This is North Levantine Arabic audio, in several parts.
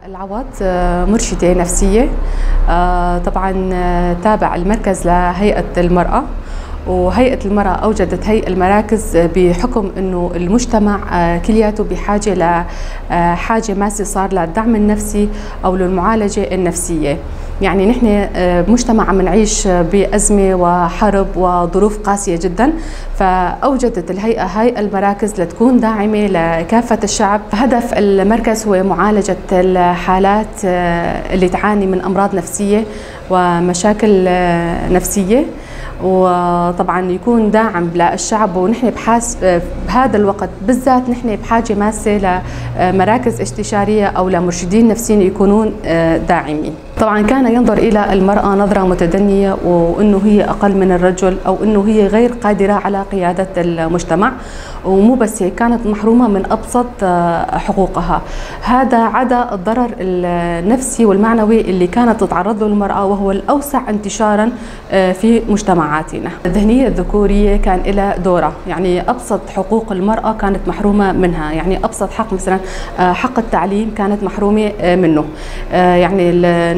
العوض مرشدة نفسية، طبعا تابع المركز لهيئة المرأة، وهيئة المرأة أوجدت هيئة المراكز بحكم أنه المجتمع كلياته بحاجة لحاجة ماسة صار للدعم النفسي أو للمعالجة النفسية. يعني نحن مجتمع عم نعيش بأزمة وحرب وظروف قاسية جدا، فأوجدت الهيئة هاي المراكز لتكون داعمة لكافة الشعب. هدف المركز هو معالجة الحالات اللي تعاني من أمراض نفسية ومشاكل نفسية، وطبعا يكون داعم للشعب. ونحن بهذا الوقت بالذات نحن بحاجة ماسة لمراكز استشارية أو لمرشدين نفسيين يكونون داعمين. طبعا كان ينظر إلى المرأة نظرة متدنية، وأنه هي أقل من الرجل أو أنه هي غير قادرة على قيادة المجتمع، ومو بس هيك، كانت محرومة من أبسط حقوقها. هذا عدا الضرر النفسي والمعنوي اللي كانت تتعرض له المرأة، وهو الأوسع انتشارا في مجتمعاتنا. الذهنية الذكورية كان لها دورة، يعني أبسط حقوق المرأة كانت محرومة منها. يعني أبسط حق مثلا حق التعليم كانت محرومة منه. يعني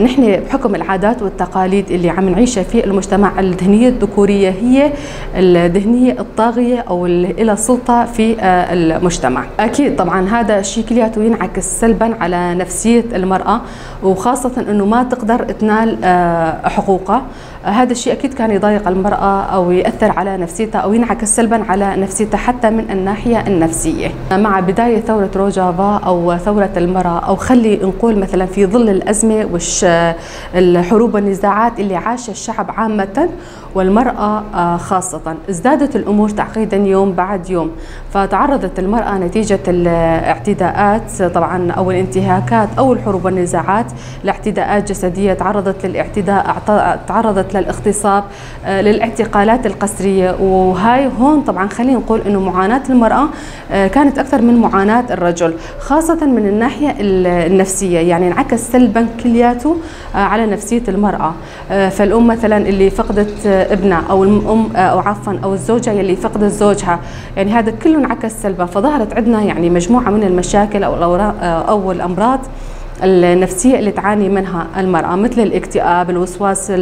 نحن بحكم العادات والتقاليد اللي عم نعيشها في المجتمع، الذهنية الذكورية هي الذهنية الطاغية أو اللي لها سلطة في المجتمع. أكيد طبعا هذا الشيء كلياته ينعكس سلبا على نفسية المرأة، وخاصة أنه ما تقدر تنال حقوقها. هذا الشيء أكيد كان يضايق المرأة أو يأثر على نفسيتها أو ينعكس سلبا على نفسيتها حتى من الناحية النفسية. مع بداية ثورة روجافا أو ثورة المرأة، أو خلي نقول مثلا في ظل الأزمة والحروب والنزاعات اللي عاش الشعب عامة والمرأة خاصة، ازدادت الأمور تعقيدا يوم بعد يوم. فتعرضت المرأة نتيجة الاعتداءات طبعا أو الانتهاكات أو الحروب والنزاعات لاعتداءات جسدية، تعرضت للاعتداء، تعرضت للاغتصاب، للاعتقالات القسرية. وهاي هون طبعا خلينا نقول انه معاناة المرأة كانت أكثر من معاناة الرجل، خاصة من الناحية النفسية. يعني انعكس سلبا كلياته على نفسية المرأة. فالأم مثلا اللي فقدت ابنها، أو الأم أو عفوا أو الزوجة اللي فقدت زوجها، يعني هذا كله انعكس سلبا. فظهرت عندنا يعني مجموعة من المشاكل أو الأمراض النفسية اللي تعاني منها المرأة، مثل الاكتئاب، الوسواس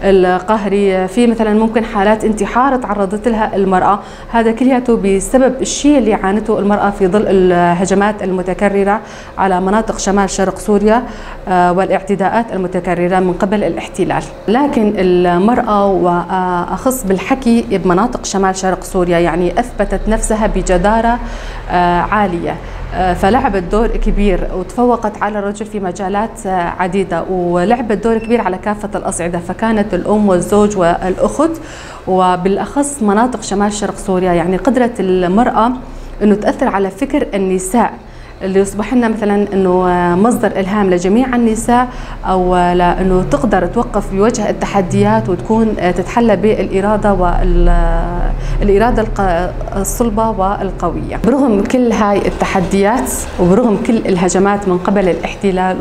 القهري، في مثلا ممكن حالات انتحار تعرضت لها المرأة. هذا كلياته بسبب الشيء اللي عانته المرأة في ظل الهجمات المتكررة على مناطق شمال شرق سوريا والاعتداءات المتكررة من قبل الاحتلال. لكن المرأة وأخص بالحكي بمناطق شمال شرق سوريا يعني أثبتت نفسها بجدارة عالية، فلعبت دور كبير وتفوقت على الرجل في مجالات عديدة، ولعبت دور كبير على كافة الأصعدة. فكانت الأم والزوج والأخت، وبالأخص مناطق شمال شرق سوريا، يعني قدرت المرأة أنه تأثر على فكر النساء اللي يصبح لنا مثلا انه مصدر الهام لجميع النساء، او لانه تقدر توقف بوجه التحديات وتكون تتحلى بالاراده والارادة الصلبة والقويه. برغم كل هاي التحديات وبرغم كل الهجمات من قبل الاحتلال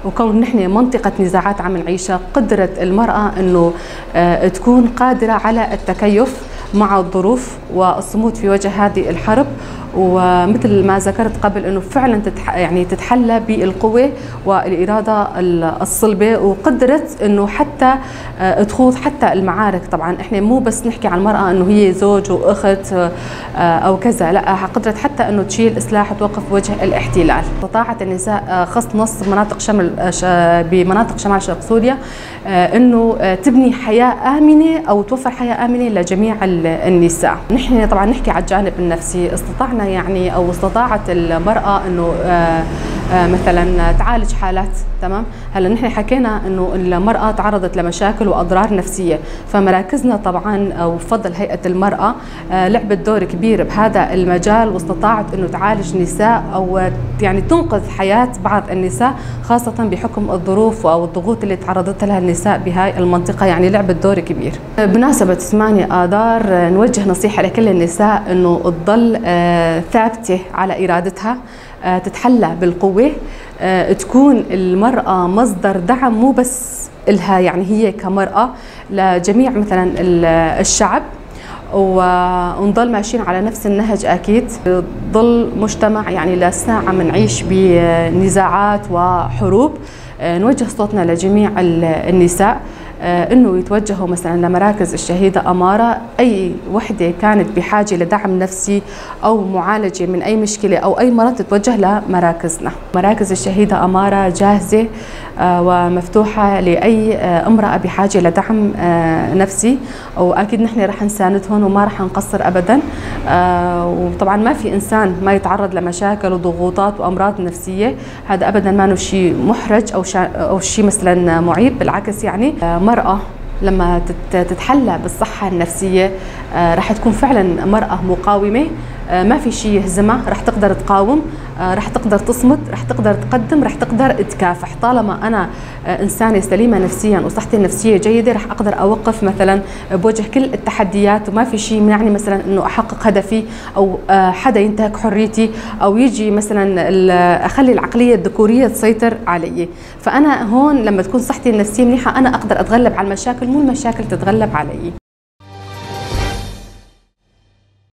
وكون نحن منطقة نزاعات عم نعيشها، قدرت المراة انه تكون قادرة على التكيف مع الظروف والصمود في وجه هذه الحرب. ومثل ما ذكرت قبل انه فعلا يعني تتحلى بالقوة والارادة الصلبة، وقدرت انه حتى تخوض حتى المعارك. طبعا احنا مو بس نحكي عن المراة انه هي زوج واخت او كذا، لا، قدرت حتى انه تشيل سلاح وتوقف وجه الاحتلال. استطاعت النساء خص نص مناطق بمناطق شمال شرق سوريا انه تبني حياة امنه او توفر حياة امنه لجميع النساء. نحن طبعا نحكي على الجانب النفسي، استطعنا يعني او استطاعت المراة انه مثلا تعالج حالات. تمام، هلا نحن حكينا انه المراة تعرضت لمشاكل واضرار نفسية، فمراكزنا طبعا وبفضل هيئة المراة لعبت دور كبير بهذا المجال، واستطاعت انه تعالج نساء او يعني تنقذ حياة بعض النساء، خاصة بحكم الظروف او الضغوط اللي تعرضت لها النساء بهاي المنطقة. يعني لعبت دور كبير. بمناسبة 8 آذار نوجه نصيحة لكل النساء انه تضل ثابتة على ارادتها، تتحلى بالقوة، تكون المرأة مصدر دعم مو بس إلها، يعني هي كمرأة لجميع مثلا الشعب. ونضل ماشيين على نفس النهج. اكيد ضل مجتمع يعني لساعة بنعيش بنزاعات وحروب. نوجه صوتنا لجميع النساء انه يتوجهوا مثلا لمراكز الشهيدة اماره، اي وحده كانت بحاجة لدعم نفسي او معالجة من اي مشكلة او اي مرض تتوجه لمراكزنا. مراكز الشهيدة اماره جاهزة ومفتوحه لاي امراة بحاجة لدعم نفسي، واكيد نحن رح نساندهم وما رح نقصر ابدا. وطبعا ما في انسان ما يتعرض لمشاكل وضغوطات وامراض نفسية، هذا ابدا ما شيء محرج او شيء مثلا معيب، بالعكس يعني مرأة لما تتحلى بالصحة النفسية رح تكون فعلا مرأة مقاومة، ما في شيء يهزمها، رح تقدر تقاوم، رح تقدر تصمد، رح تقدر تقدم، رح تقدر تكافح. طالما أنا إنسانة سليمة نفسيا وصحتي النفسية جيدة رح أقدر أوقف مثلا بوجه كل التحديات، وما في شيء يمنعني مثلا إنه أحقق هدفي أو حدا ينتهك حريتي أو يجي مثلا أخلي العقلية الذكورية تسيطر علي. فأنا هون لما تكون صحتي النفسية منيحة أنا أقدر أتغلب على المشاكل، مو المشاكل تتغلب علي.